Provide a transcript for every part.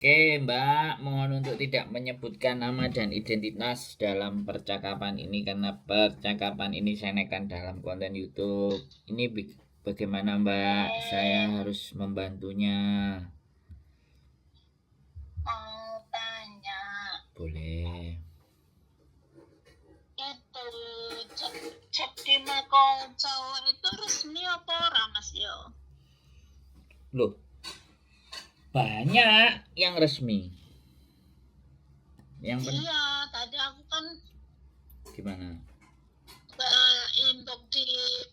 Oke, Mbak, mohon untuk tidak menyebutkan nama dan identitas dalam percakapan ini karena percakapan ini saya naikkan dalam konten YouTube. Ini bagaimana, Mbak? Saya harus membantunya. Mau tanya. Boleh. Itu cek di Makau itu resmi apa ora, Mas yo? Loh, banyak yang resmi. Yang Iya, tadi aku kan gimana? Inbox di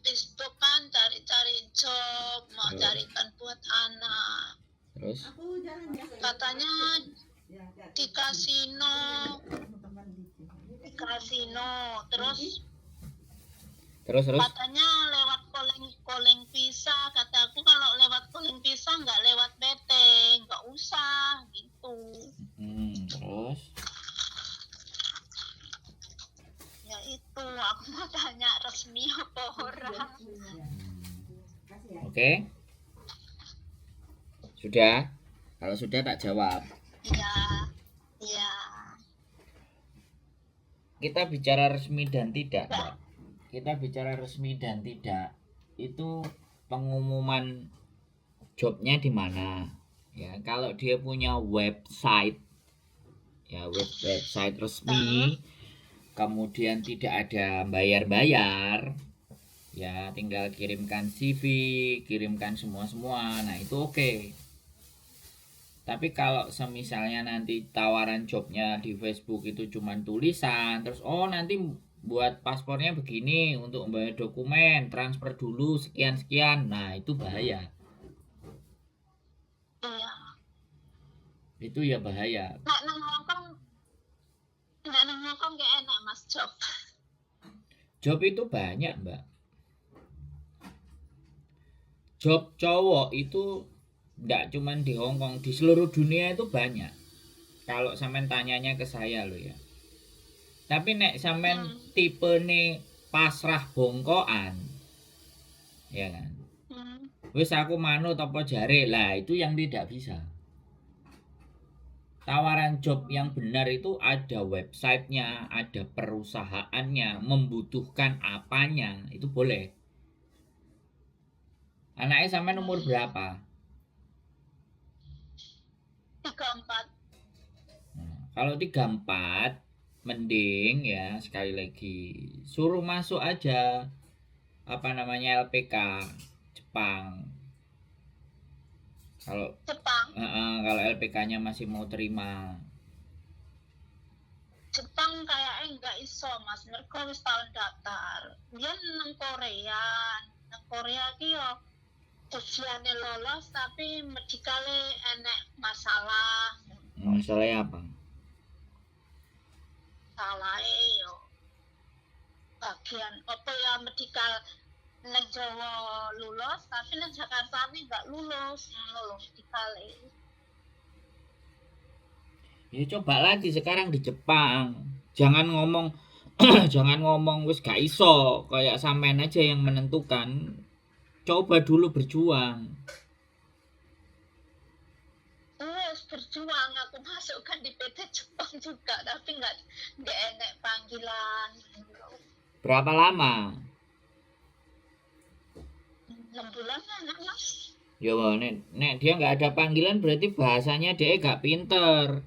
Facebook kan cari-cari job, mau carikan buat anak. Terus? Katanya di kasino, di kasino, terus Terus katanya lewat calling visa. Kata aku kalau lewat calling visa nggak lewat PT, nggak usah gitu. Terus? Ya itu aku mau tanya resmi apa ora. Oke. Sudah? Kalau sudah tak jawab. Iya. Iya. Kita bicara resmi dan tidak, Mbak. Kita bicara resmi dan tidak itu pengumuman jobnya di mana ya. Kalau dia punya website ya, website resmi, kemudian tidak ada bayar-bayar ya, tinggal kirimkan CV, kirimkan semua-semua, nah itu oke. Tapi kalau semisalnya nanti tawaran jobnya di Facebook itu cuman tulisan, terus oh nanti buat paspornya begini, untuk membayar dokumen transfer dulu sekian-sekian, nah itu bahaya. Iya. Itu ya bahaya. Nek nang Hongkong gak enak Mas job. Job itu banyak, Mbak. Job cowok itu nggak cuman di Hongkong, di seluruh dunia itu banyak. Kalau sampean tanyanya ke saya lo ya. Tapi nek sampean tipe nih pasrah bongkoan, ya kan? Wis aku manut apa jare, lah itu yang tidak bisa. Tawaran job yang benar itu ada websitenya, ada perusahaannya, membutuhkan apanya, itu boleh. Anaknya sampean umur berapa? 34. Nah, kalau 34 mending ya sekali lagi suruh masuk aja apa namanya LPK Jepang. Kalau Jepang. Kalau LPK-nya masih mau terima. Jepang kayaknya nggak iso Mas, mergo wis tahun daftar. Dia nang Korea, nang Korea ki yo ujiane lolos tapi medikale enek masalah. Masalahnya apa? Salahe yo bagian apa ya medikal nang Jawa lulus tapi nang Jakarta ini nggak lulus ngono lho medikale. Ya coba lagi sekarang di Jepang. Jangan ngomong jangan ngomong wis gak iso, kayak sampean aja yang menentukan. Coba dulu berjuang. Wes berjuang, aku masukkan di PT Jepang juga tapi nggak enek panggilan. Berapa lama? 6 bulan enak Mas. Ya nek dia nggak ada panggilan berarti bahasanya dia gak pinter.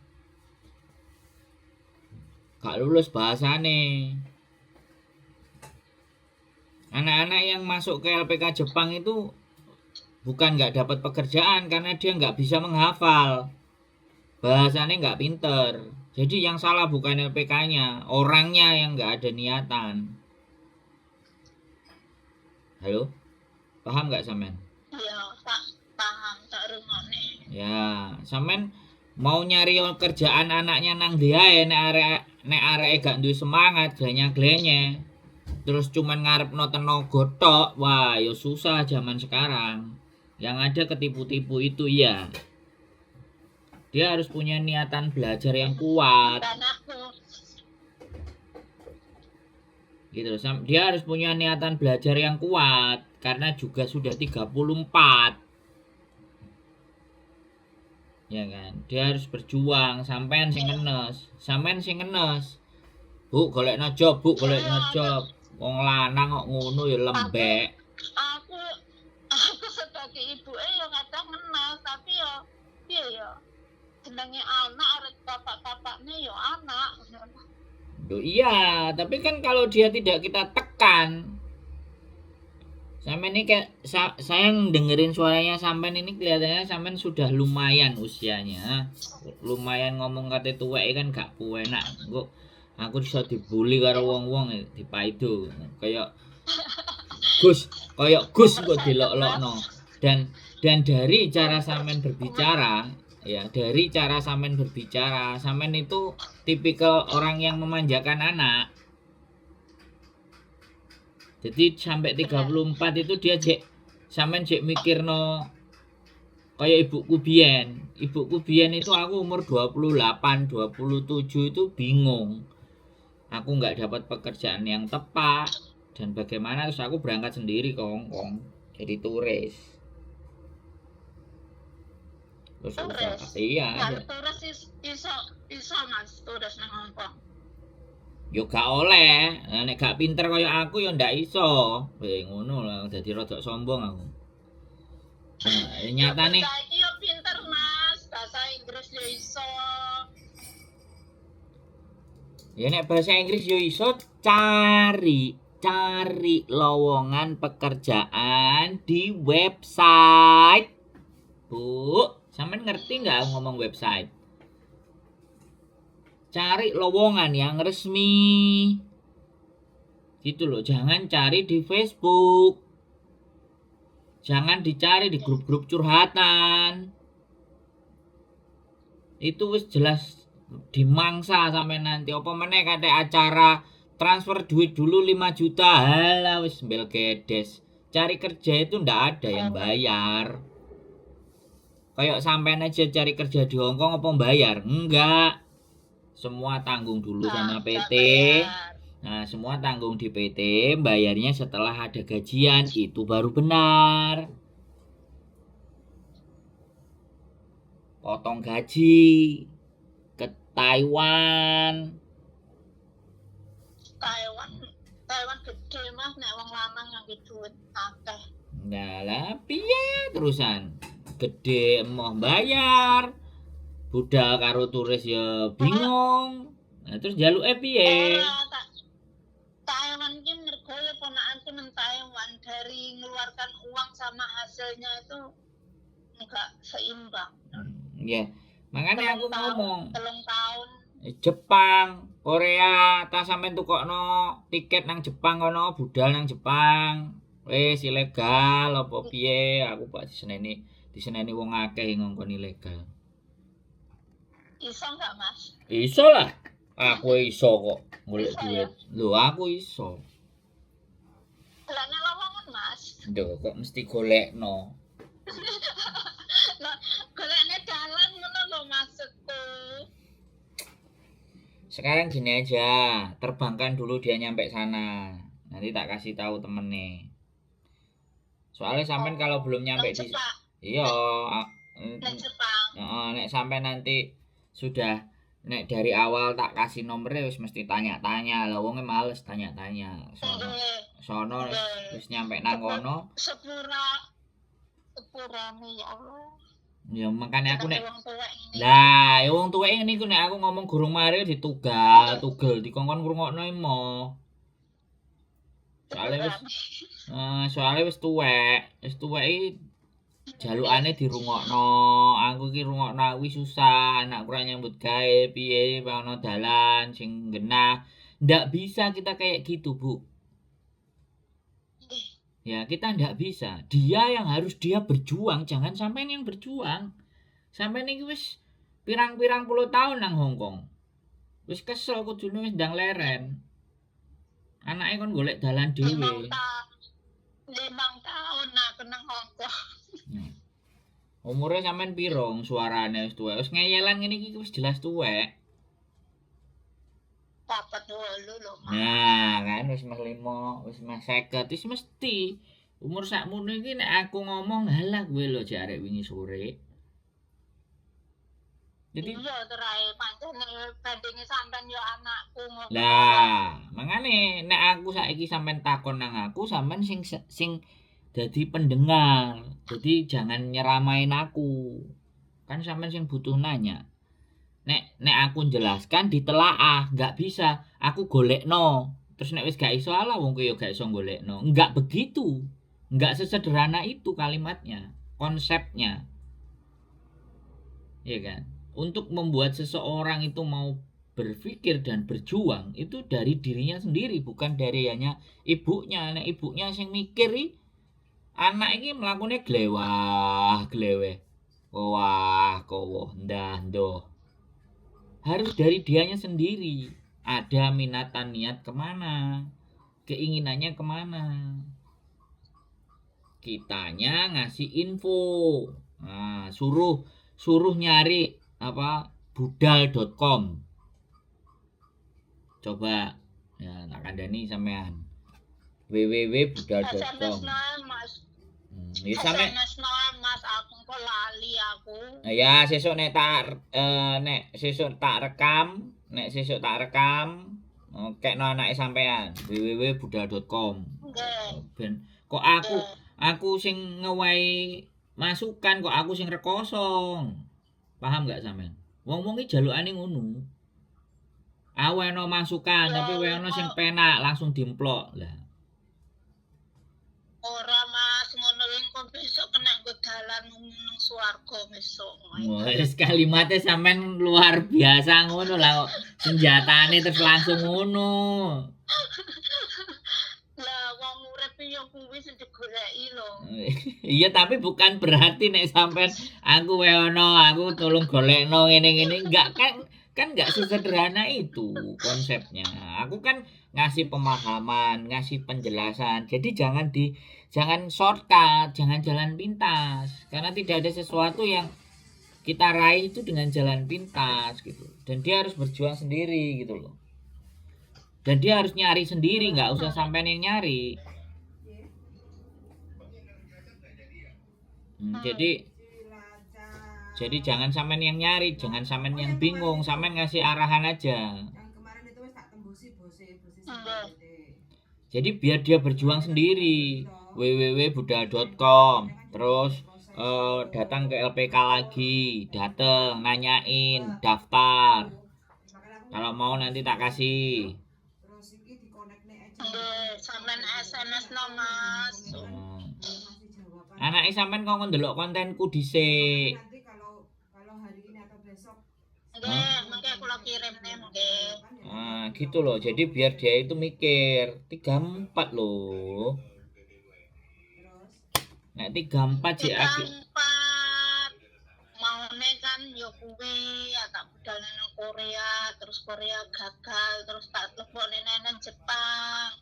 Gak lulus bahasane. Anak-anak yang masuk ke LPK Jepang itu bukan nggak dapat pekerjaan karena dia nggak bisa menghafal, bahasanya nggak pinter. Jadi yang salah bukan LPK-nya, orangnya yang nggak ada niatan. Halo, paham nggak sampean? Iya, tak paham, tak rungokne. Ya, sampean mau nyari kerjaan anaknya nang dia, nek arek gak duwe semangat, glenya-glenye. Terus cuman ngarepno tenaga tok, wah ya susah zaman sekarang. Yang ada ketipu-tipu itu ya. Dia harus punya niatan belajar yang kuat. Gitu, dia harus punya niatan belajar yang kuat karena juga sudah 34. Ya kan? Dia harus berjuang, sampean sing ngenes, sampean sing ngenes. Bu, golekno job, Bu, golekno job. Wong lanang kok ngono ya lembek. Aku sebagai ibu ya kadang ngenes, tapi ya piye ya? Jenenge anak arek bapak-bapakne ya anak. Loh iya, tapi kan kalau dia tidak kita tekan. Sampean ini kayak saya dengerin suaranya sampean ini kelihatannya sampean sudah lumayan usianya. Lumayan ngomong kate tuwek kan gak enak. Engko aku iso dibully karo wong-wong dipaido. Kayak Gus, kayak Gus kok dilok-lokno. Dan dari cara sampean berbicara, ya, dari cara sampean berbicara, sampean itu tipikal orang yang memanjakan anak. Jadi sampai 34 itu dia jek sampean jek mikirno kayak ibuku biyen. Ibuku biyen itu aku umur 28, 27 itu bingung. Aku nggak dapat pekerjaan yang tepat dan bagaimana, terus aku berangkat sendiri ke Hong Kong jadi turis. Terus turis. Iya. Nah, turis iso iso Mas, turis nang Hong Kong. Yo gak oleh, nah, nek gak pinter kaya aku yo ndak iso. Weh ngono lah, dadi rada sombong aku. Nah, nyatane saiki yo pinter Mas, bahasa Inggris yo iso. Ya nek bahasa Inggris yo iso, cari lowongan pekerjaan di website. Bu, sampean ngerti nggak ngomong website? Cari lowongan yang resmi. Gitu loh, jangan cari di Facebook. Jangan dicari di grup-grup curhatan. Itu wis jelas dimangsa sampai nanti. Apa meneh kate acara transfer duit dulu 5 juta. Halah wis mbel gedes. Cari kerja itu ndak ada yang bayar. Kayak sampean aja cari kerja di Hong Kong apa bayar? Enggak. Semua tanggung dulu sama PT. Nah, semua tanggung di PT, bayarnya setelah ada gajian, itu baru benar. Potong gaji ke Taiwan. Taiwan gede Mas, nek wong lanang nganggo duit akeh. Nah, lah piye terusan? Gede emoh bayar. Budal karo turis ya bingung. Nah, terus jaluke piye? Taiwan ki mergo ya ponakanku nang Taiwan, dari ngeluarkan uang sama hasilnya itu enggak seimbang. Iya. Makanya aku ngomong 3 tahun. Jepang, Korea, ta sampean tukokno tiket nang Jepang kono, budal nang Jepang. Wis ilegal apa piye? Aku pak diseneni wong akeh ngongkon ilegal. Iso enggak, Mas? Iso lah. Aku iso kok golek duit. Lho, aku iso. Golekne lowongan, Mas. Lho, kok mesti golekno. Lah, golekne dalan ngono lho maksudku. Sekarang gini aja, terbangkan dulu dia nyampe sana. Nanti tak kasih tahu temennya. Soalnya sampean kalau belum nyampe di iya, Jepang. Heeh, nek sampean nanti sudah nek dari awal tak kasih nomornya wis mesti tanya-tanya. Lah wonge males tanya-tanya. Sono wis nyampe nang kono. Sepurane ya Allah. Ya makanya aku nek lah ya wong tuwek ngene iku nek aku ngomong gurung mari ditugal, tugel dikongkon ngrungokno imo. Soale wis soale wis tuwek iki jalukane dirungokno. Aku iki rungokno aku susah, anakku ora nyambut gawe piye ana dalan sing genah. Ndak bisa kita kayak gitu, Bu. Ya, kita ndak bisa. Dia yang harus dia berjuang, jangan sampean yang berjuang. Sampean iki wis pirang-pirang puluh tahun nang Hong Kong. Wis kesel kudune wis ndang leren. Anake kon golek dalan dhewe. 5 tahun aku nang Hong Kong. Umure sampean piro suarane wis tuwek. Wis ngeyelan ngene iki wis jelas tuwek. 48 lho, Mas. Nah, kan wis meh 5, wis meh 50, wis mesti umur sakmono iki nek aku ngomong halah kowe lho jek arek wingi sore. Jadi Iya terae pancene bandinge sampean yo anakku ngono. Lah, mangane nek aku saiki sampean takon nang aku, sampean sing sing dadi pendengar. Jadi jangan nyeramain aku. Kan sampean sing butuh nanya. Nek nek aku jelaskan ditelaah, nggak bisa. Aku golekno. Terus nek wis gak iso, alah wong kowe ya gak iso golekno. Enggak begitu. Enggak sesederhana itu kalimatnya, konsepnya. Iya kan? Untuk membuat seseorang itu mau berpikir dan berjuang itu dari dirinya sendiri, bukan dari hanya ibunya. Nek ibunya sing mikir iki, anak iki mlakune glewah gleweh. Wah, kowoh ndah ndoh. Harus dari dianya sendiri. Ada minatan niat kemana, keinginannya kemana. Kitanya ngasih info. Nah, suruh suruh nyari apa, budal.com. Coba ya tak kandhani sampean. www.budal.com. SMS Mas. Ya sampe SMS Mas, aku kok lali aku. Nah, ya sesuk nek tak nek sesuk tak rekam, nek sesuk tak rekam, oh, kekno anake sampean www.budal.com. Nggih. Ben kok aku sing ngewehi masukan kok aku sing rekoso. Paham gak sampean? Wong-wong iki jalukane ngono. Awehno masukan, Ya, tapi wehno sing kok. Penak langsung dimplok. Lah, Ora Mas, ngono kuwi engko besok kena nggo dalan nang swarga besok. Wes kalimatnya sampean luar biasa ngono lah kok. Senjatane terus langsung ngono. Lah wong urip ya kuwi sing digoleki lho. Iya, tapi bukan berarti nek sampean aku wehono, aku tolong golekno ngene-ngene, enggak kan kan enggak sesederhana itu konsepnya. Aku kan ngasih pemahaman, ngasih penjelasan. Jadi jangan shortcut, jangan jalan pintas. Karena tidak ada sesuatu yang kita raih itu dengan jalan pintas gitu. Dan dia harus berjuang sendiri gitu loh. Dan dia harus nyari sendiri, nggak usah sampean yang nyari. Jadi jangan sampean yang nyari, jangan sampean yang bingung, sampean ngasih arahan aja. Jadi biar dia berjuang sendiri. www.budal.com, terus datang ke LPK lagi, dateng nanyain, daftar. Kalau mau nanti tak kasih. Nggih, sampean SMS no Mas. Anake sampean kok ndelok kontenku dhisik. Nggih, mengke kula kirimne mengke. Nah, gitu loh. Jadi biar dia itu mikir 34 loh. Nek 34 sih Tiga agak empat maune kan yo kuwi ya tak budal nang Korea, terus Korea gagal, terus tak lebokne nang Jepang.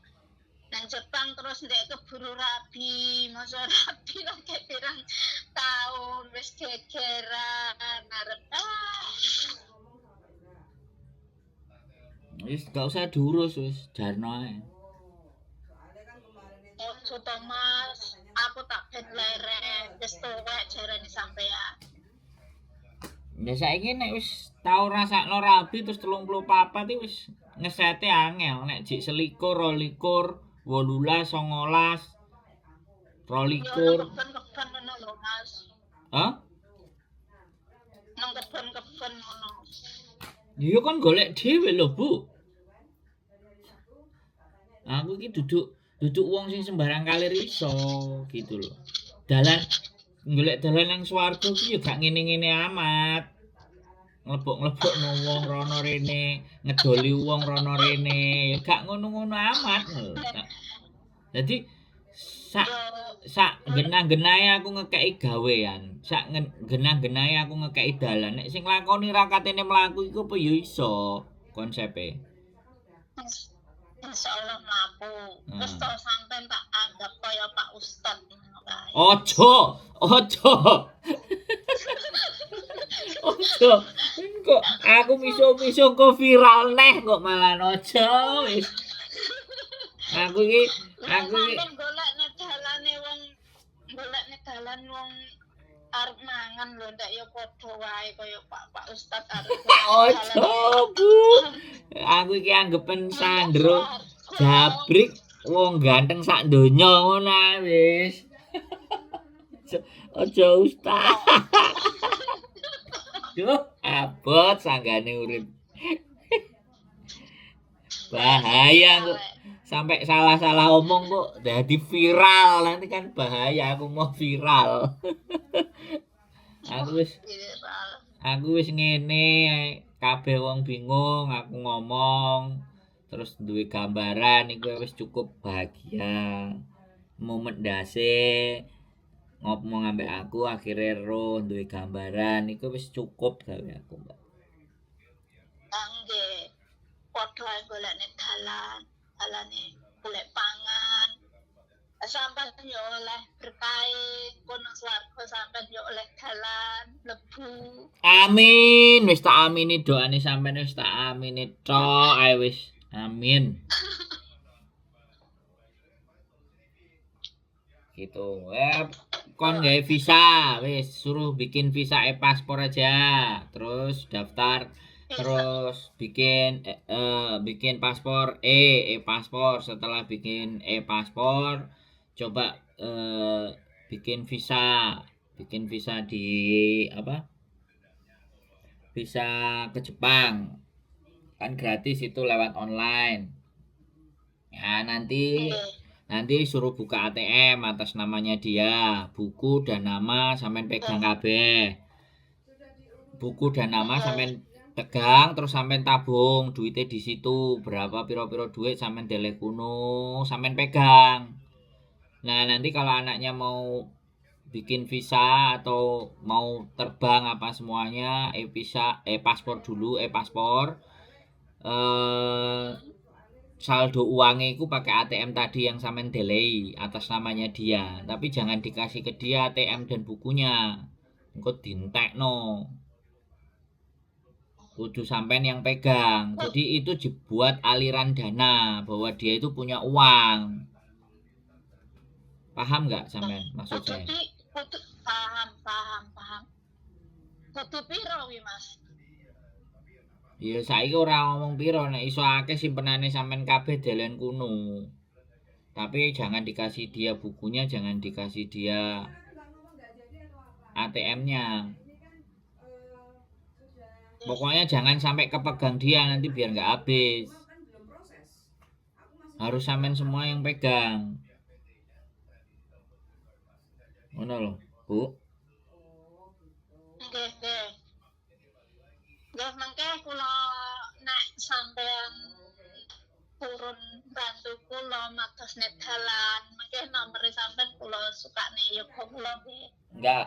Nang Jepang terus ndek keburu rabi, masa rabi lagi pirang tahun wis gegeran arep ah. Wis gak usah diurus wis, jarno ae. Ojo to Mas, aku tak ben leren, wis tuwek jarene sampean. Ya saiki nek wis tau rasakno rabi terus 34 iki wis ngesete angel. Nek jik 21, 22, 18, 19, Yo nang 22. keben-keben ngono lho Mas. Hah? Nang keben-keben ngono. Iya kan golek dhewe lho, Bu. Aku iki duduk duduk wong sing sembarang kalir iso gitu loh. Dalan golek dalan nang swarga ki ya gak ngene-ngene amat. Nglebok-nglebokno wong rono rene, ngedoli wong rono rene, ya gak ngono-ngono amat lho. Dadi sak Yo sak genah-genahe aku ngekeki gawean, sak genah-genahe aku ngekeki dalan. Nek sing lakoni ra katene mlaku iku apa ya iso konsepe. Insyaallah mlaku. Wis to sampean tak anggap kaya Pak Ustad ngono kae. Ojo, ojo. Ojo. Kok aku miso-miso kok viral neh kok malah ojo wis. Aku iki Lah aku iki sampean golekne dalane wong golekne dalan wong Arep mangan lho ndak ya padha wae kaya Pak Ustad arep Ojo, Bu. Aku iki anggepen Sandro jabrik wong ganteng sak donya ngono ae wis. Ojo Ustad. Duh, abot sanggane urip. Bahaya kok sampai salah-salah omong kok jadi viral nanti kan, bahaya aku mau viral. Aku wis Viral. Aku wis ngene kabeh wong bingung, aku ngomong terus duwe gambaran iku wis cukup bahagia. Mumet ndase ngomong ambek aku akhirnya roh duwe gambaran iku wis cukup gawe aku, Mbak. Nggih. Padha ae golekne dalan, dalane golek pangan. Sampeyan yo oleh berkahe kono swarga, sampeyan yo oleh dalan mlebu. Amin, wis tak amini doane sampean, wis tak amini tok ae wis. Amin. Gitu. Kon gawe visa, wis suruh bikin visa e-paspor aja. Terus daftar, terus bikin bikin paspor e-paspor. Setelah bikin e-paspor, coba bikin visa, bikin visa di apa? Visa ke Jepang. Kan gratis itu lewat online. Ya, nanti nanti suruh buka ATM atas namanya dia, buku dan nama sampean pegang kabeh. Buku dan nama sampean pegang, terus sampean tabung duitnya di situ, berapa piro-piro duit sampean deleh kuno, sampean pegang. Nah, nanti kalau anaknya mau bikin visa atau mau terbang apa semuanya, e-visa, e-paspor dulu, e-paspor. Saldo uangnya itu pakai ATM tadi yang sampean delay atas namanya dia, tapi jangan dikasih ke dia ATM dan bukunya, engko dientekno. Kudu sampean yang pegang. Jadi itu dibuat aliran dana bahwa dia itu punya uang. Paham nggak sampean maksud saya? Kudu paham, paham, paham. Kudu piro wi, Mas? Ya saiki ora ngomong piro, nek iso akeh simpenane sampean kabeh delen kuno. Tapi jangan dikasih dia bukunya, jangan dikasih dia ATM-nya. Pokoknya jangan sampai kepegang dia nanti biar nggak habis. Harus sampean semua yang pegang. Ngono lho, Bu. Nggih, nggih. Nggih, mangke kula nek sampean purun bantu kula matosne dalan, mangke nomere sampean kula sukane yoga kula nggih. Enggak,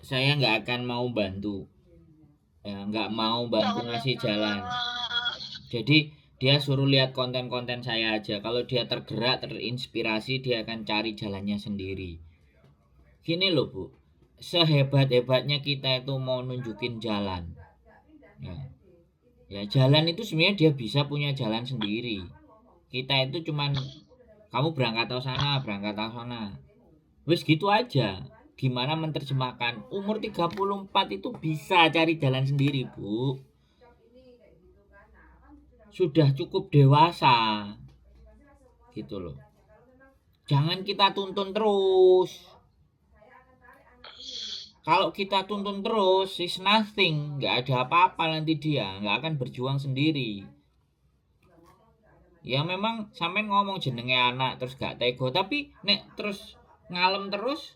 saya nggak akan mau bantu. Ya, nggak mau bantu ngasih jalan. Jadi dia suruh lihat konten-konten saya aja. Kalau dia tergerak, terinspirasi, dia akan cari jalannya sendiri. Gini loh, Bu. Sehebat-hebatnya kita itu mau nunjukin jalan. Ya. Ya, jalan itu sebenarnya dia bisa punya jalan sendiri. Kita itu cuman kamu berangkat ke sana, berangkat ke sana. Wis gitu aja. Gimana menerjemahkan umur 34 itu bisa cari jalan sendiri, Bu. Sudah cukup dewasa. Gitu loh. Jangan kita tuntun terus. Kalau kita tuntun terus, is nothing, nggak ada apa-apa nanti dia, nggak akan berjuang sendiri. Ya memang sampean ngomong jenenge anak terus gak tega, tapi nek terus ngalem terus,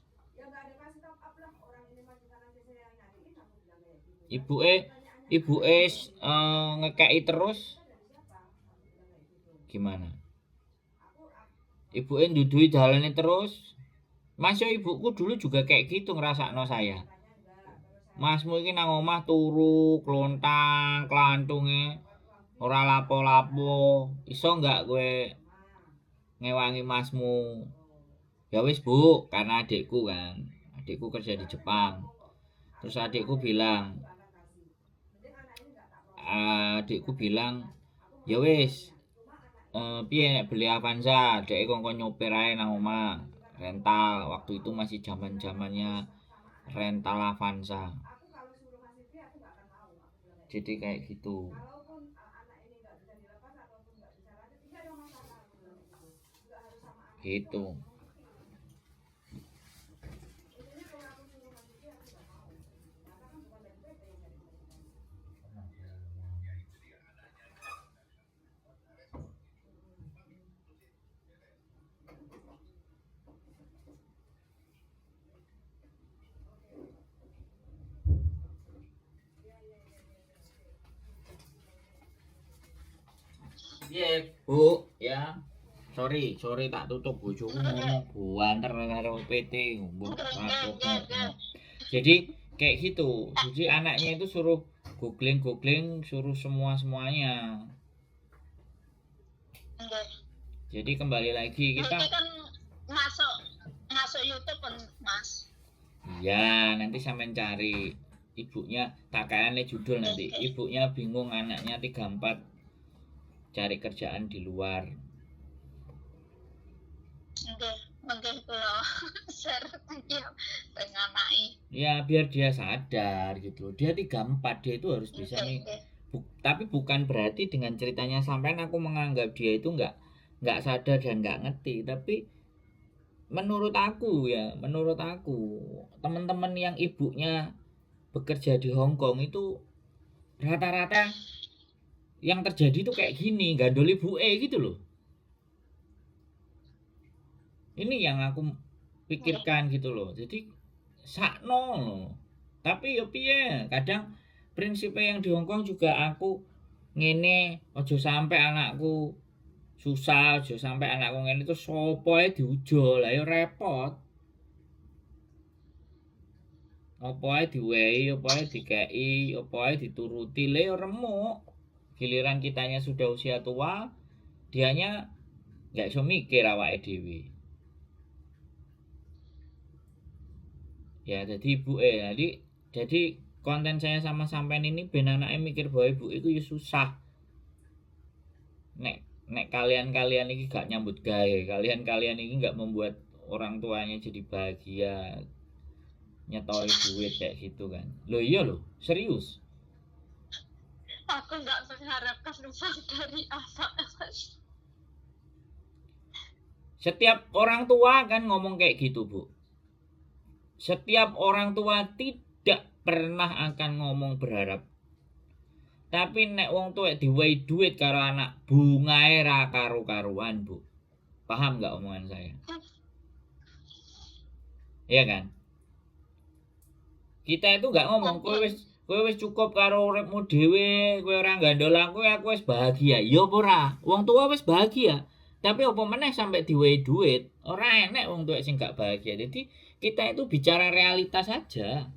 ibuke ngekei terus gimana? Ibuke ndudui dalane terus. Mas yo ibuku dulu juga kayak gitu ngrasakno saya. Masmu iki nang omah turu klontang klantunge ora lapo-lapo. Iso nggak kowe ngewangi masmu? Ya wis Bu, karena adikku kan. Adikku kerja di Jepang. Terus adikku bilang, ya wis, piye nek beli Avanza, dhek kongkon nyopir ae nang omah, rental. Waktu itu masih zaman-zamannya Rental Avanza. Jadi kayak gitu. Gitu. Iya, Bu, ya. Sorry, sorry tak tutup bojoku ngomong buanter karo PT mbok. Jadi kayak gitu. Jadi anaknya itu suruh googling-googling, suruh semua-semuanya. Jadi kembali lagi kita kan masuk masuk YouTube kan, Mas. Iya, nanti sampean cari ibunya, tak kayaknya judul nanti. Ibunya bingung anaknya 34 cari kerjaan di luar. Nggih, mengke kula share teng anake. Ya, biar dia sadar gitu. Dia 34, dia itu harus bisa nih. Tapi bukan berarti dengan ceritanya sampean aku menganggap dia itu nggak sadar dan nggak ngerti, tapi menurut aku ya, menurut aku teman-teman yang ibunya bekerja di Hong Kong itu rata-rata yang terjadi itu kayak gini, gandol ibu gitu loh. Ini yang aku pikirkan gitu loh. Jadi sakno loh. Tapi ya piye, kadang prinsipnya yang di Hong Kong juga aku ngene, ojo sampai anakku susah, ojo sampai anakku ngene itu sopo ae diujo, lah ya repot. Apa ae diwehi, apa ae dikeki, apa ae dituruti, le ya remuk. Giliran kitanya sudah usia tua, dianya nggak iso mikir awake dhewe. Ya, jadi ibu jadi konten saya sama sampean ini ben anake mikir bahwa ibu itu ya susah. Nek nek kalian-kalian ini gak nyambut gawe, kalian-kalian ini gak membuat orang tuanya jadi bahagia, nyetori duit kayak gitu kan. Loh iya loh, serius. Aku nggak mengharapkan uang dari anak, Mas. Setiap orang tua kan ngomong kayak gitu, Bu. Setiap orang tua tidak pernah akan ngomong berharap. Tapi nek wong tuwek diwehi duit karo anak, bungae ra karu-karuan, Bu. Paham nggak omongan saya? Iya kan? Kita itu nggak ngomong, kowe wis cukup karo uripmu dhewe, kowe ora gandol aku, aku wis bahagia. Ya apa ora? Wong tua wis bahagia. Tapi apa meneh sampai diwehi duit, ora enek wong tuwek sing gak bahagia. Jadi kita itu bicara realitas saja.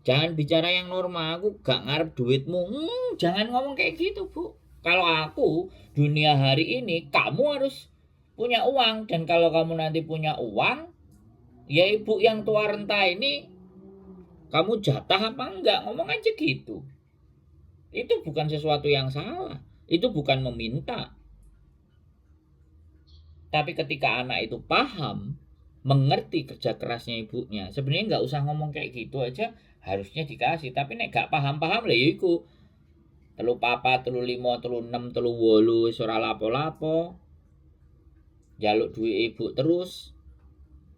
Jangan bicara yang normal, aku gak ngarep duitmu. Jangan ngomong kayak gitu, Bu. Kalau aku, dunia hari ini, kamu harus punya uang. Dan kalau kamu nanti punya uang, ya ibu yang tua renta ini, kamu jatah apa enggak? Ngomong aja gitu. Itu bukan sesuatu yang salah. Itu bukan meminta. Tapi ketika anak itu paham, mengerti kerja kerasnya ibunya, sebenarnya nggak usah ngomong kayak gitu aja, harusnya dikasih. Tapi nek gak paham-paham lah ya iku. 3 4, 3 5, 3 6, 3 8 wis ora lapo-lapo. Njaluk duit ibu terus.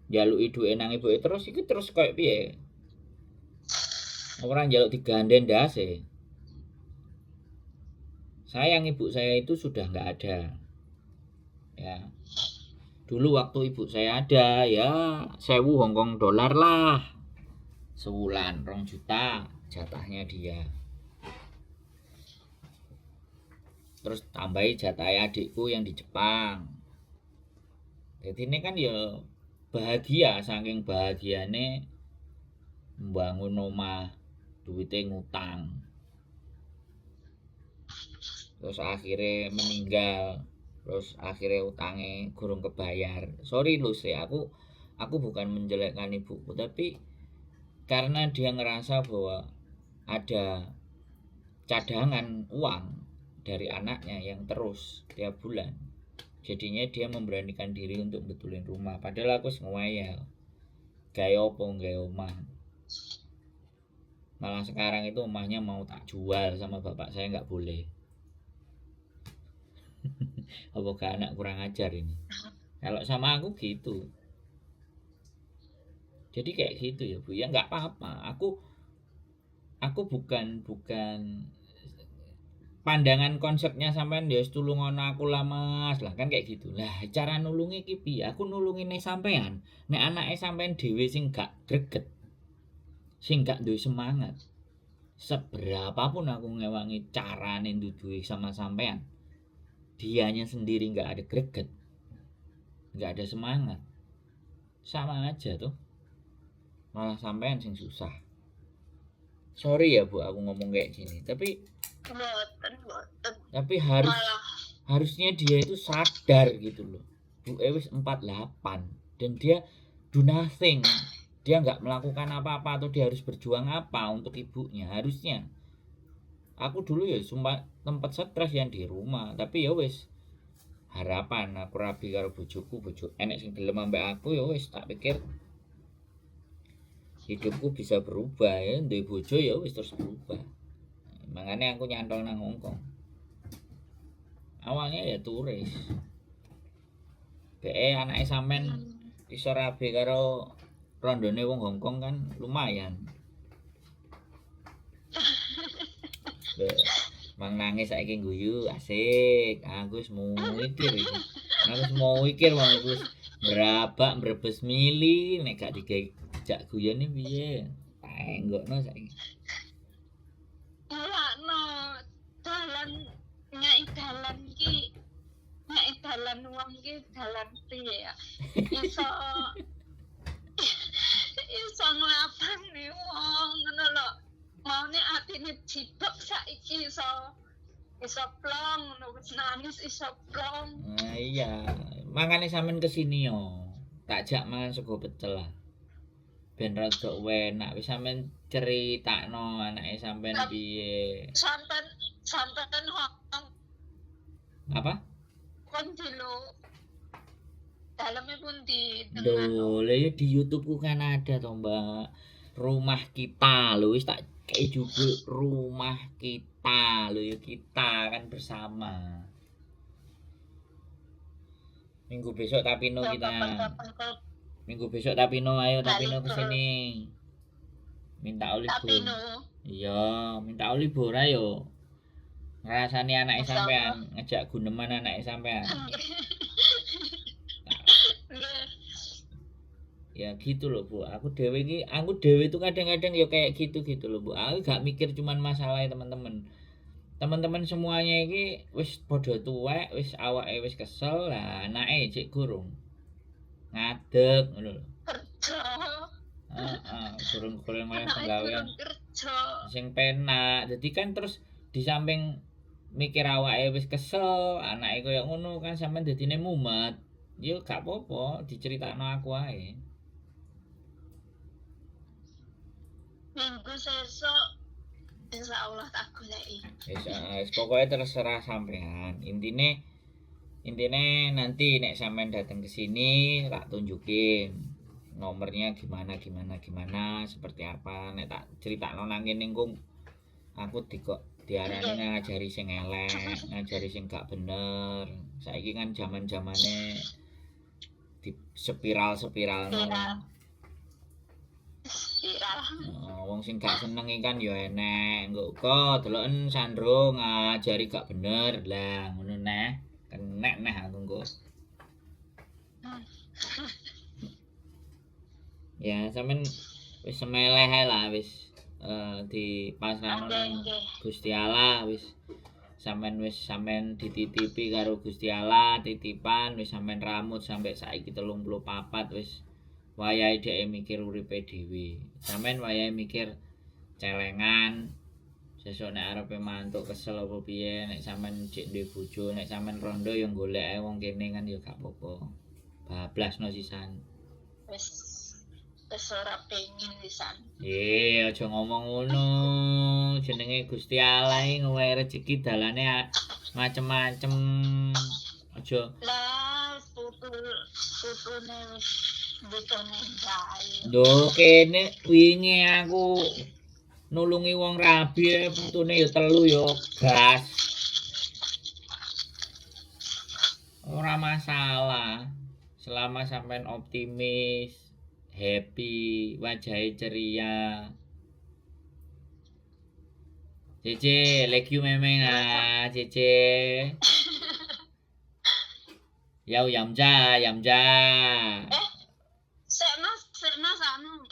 Njaluk duit nang ibuke terus iku terus koyo piye? Ora njaluk diganden ndase. Sayang ibu saya itu sudah nggak ada. Ya. Dulu waktu ibu saya ada ya 1.000 Hongkong dolar lah. Sebulan 2 juta jatahnya dia. Terus tambahi jatahnya adikku yang di Jepang. Jadi ini kan ya bahagia, saking bahagiane membangun omah, duitnya ngutang. Terus akhirnya meninggal, terus akhirnya utangnya gurung kebayar. Sorry lu sih, aku bukan menjelekkan ibuku, tapi karena dia ngerasa bahwa ada cadangan uang dari anaknya yang terus tiap bulan, jadinya dia memberanikan diri untuk betulin rumah. Padahal aku ngeyel, Gawe opo gawe omah. Malah sekarang itu omahnya mau tak jual sama bapak saya, nggak boleh. Apa gak anak kurang ajar ini? Kalau sama aku gitu. Jadi kayak gitu ya, Bu. Ya nggak apa-apa. Aku bukan bukan pandangan konsepnya sampean ya tulungono aku lah, Mas, lah kan kayak gitu. Lah cara nulungi iki piye? Aku nulungine sampean. Nek anake sampean dhewe sing gak greget, sing gak duwe semangat. Seberapapun aku ngewangi carane nduduhi sama sampean, dianya sendiri nggak ada greget, nggak ada semangat. Sama aja tuh. Malah sampean sing susah. Sorry ya, Bu, aku ngomong kayak gini, tapi Mboten, mboten. tapi harus Malah harusnya dia itu sadar gitu loh. Bu wis 48 dan dia do nothing. Dia nggak melakukan apa-apa atau dia harus berjuang apa untuk ibunya harusnya. Aku dulu ya sumpah tempat stres yang di rumah, tapi ya wis harapan aku rabi karo bojoku, bojo enek sing gelem ambek aku, ya wis tak pikir hidupku bisa berubah ya, duwe bojo ya wis terus berubah. Makanya aku nyantol nang Hongkong. Awalnya ya turis. Be anake sampean iso rabi karo rondone wong Hongkong kan lumayan. Be, mang nangis saiki guyu asik. Aku wis mikir iki. Aku wis mikir wong iku wis brabak mbrebes mili nek gak digawe jak guyone piye. Tenggokno saiki. Mulakno dalan nyai dalan ki, nyai dalan wong ki dalan piye ya iso iso nglapani wong ngono lho, maune atine jibek saiki iso iso plong ngono, wis nangis iso plong. Nah iya, makane sampean kesini yo. Tak jak mangan sego pecel lah. Ben rada enak wis sampean critakno anake sampean piye. Sampean sampean Hong Apa? Kong di lho, daleme pundi teng anu? Lho, lah ya di YouTube ku kan ada toh, Mbak. Rumah kita lho, wis tak kayak judul rumah kita lho ya, kita kan bersama. Minggu besok Tapino Ya kita. kapan-kapan kok Minggu besok Tapino, ayo Tapino balik ke ke sini. Minta oli tapi bor. no Iya, minta oli bora yo. Ngrasani anake insyaallah. sampean, ngejak guneman anake sampean. Nggih. Ya gitu loh, Bu. Aku dhewe iki, aku dhewe itu kadang-kadang ya kayak gitu-gitu loh, Bu. Aku gak mikir cuman masalahnya teman-teman. Teman-teman semuanya iki wis padha tuwek, wis awake wis kesel, lah anake cek gurung. Ngadeg ngono lho. Kerja. Heeh, gurung golek oleh Anake penggawean durung kerja. sing penak. Jadi kan terus di samping mikir awake wis kesel, anake koyo ngono kan sampean dadine mumet. Yo gak apa-apa, diceritakno aku ae. Minggu sesuk insyaallah tak goleki. Wis wis pokoke terserah sampean. Intine intine nanti nek sampean datang ke sini tak tunjukin nomornya gimana gimana gimana seperti apa. Nek tak critakno nang kene engko aku dikok diarani Nggih. ngajari sing elek, ngajari sing gak bener. Saiki kan zaman-zamane di spiral-spiralno. Viral, viral. Heeh, wong sing gak seneng iki kan ya enek. Engko kok deloken Sandro ngajari gak bener. Lah ngono neh. Kenek neh aku engko. Ya sampean wis semeleh ae lah wis dipasrahno Nggih, nang nggih. Gusti Allah wis sampean wis sampean dititipi karo Gusti Allah titipan wis sampean ramut sampai saiki 34 wis wayahe dhek mikir uripe dhewe. Sampean wayahe mikir celengan sesuk nek arepe mantuk kesel apa piye nek sampean jek duwe bojo nek sampean rondo ya golek ae wong kene kan ya gak apa-apa. Bablasno sisan. Wis wis ora pengin wisan. Ye, aja ngomong ngono. Jenenge Gusti Allah iki ngewehi rezeki dalane macem-macem. Aja Lah putu putune wis Butuhne bae. Lho, kene wingi aku nulungi wong rabi putune ya telu ya gas. Ora masalah. Selama sampean optimis, happy, wajahnya ceria. Cece, lagi memeng ah, Cece. Yau yamja, yamja. Sik Mas, sik Mas anu.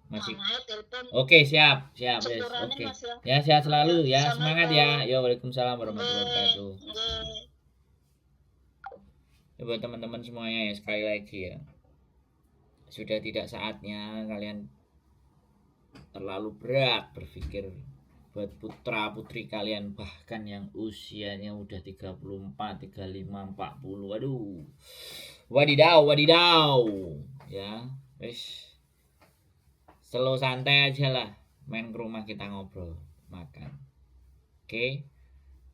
Masih. Mamae telepon. Oke, siap, siap, wes. Sepurane Oke. Mas ya. Ya, sehat selalu ya, semangat ya. Assalamualaikum. Yo, waalaikumsalam warahmatullahi wabarakatuh. Nggih. Ya, buat teman-teman semuanya ya, sekali lagi ya. Sudah tidak saatnya kalian terlalu berat berpikir buat putra-putri kalian, bahkan yang usianya udah 34, 35, 40. Waduh. Wadidaw, wadidaw. Ya, wis. Slow santai aja lah. Main ke rumah kita ngobrol, makan. Oke.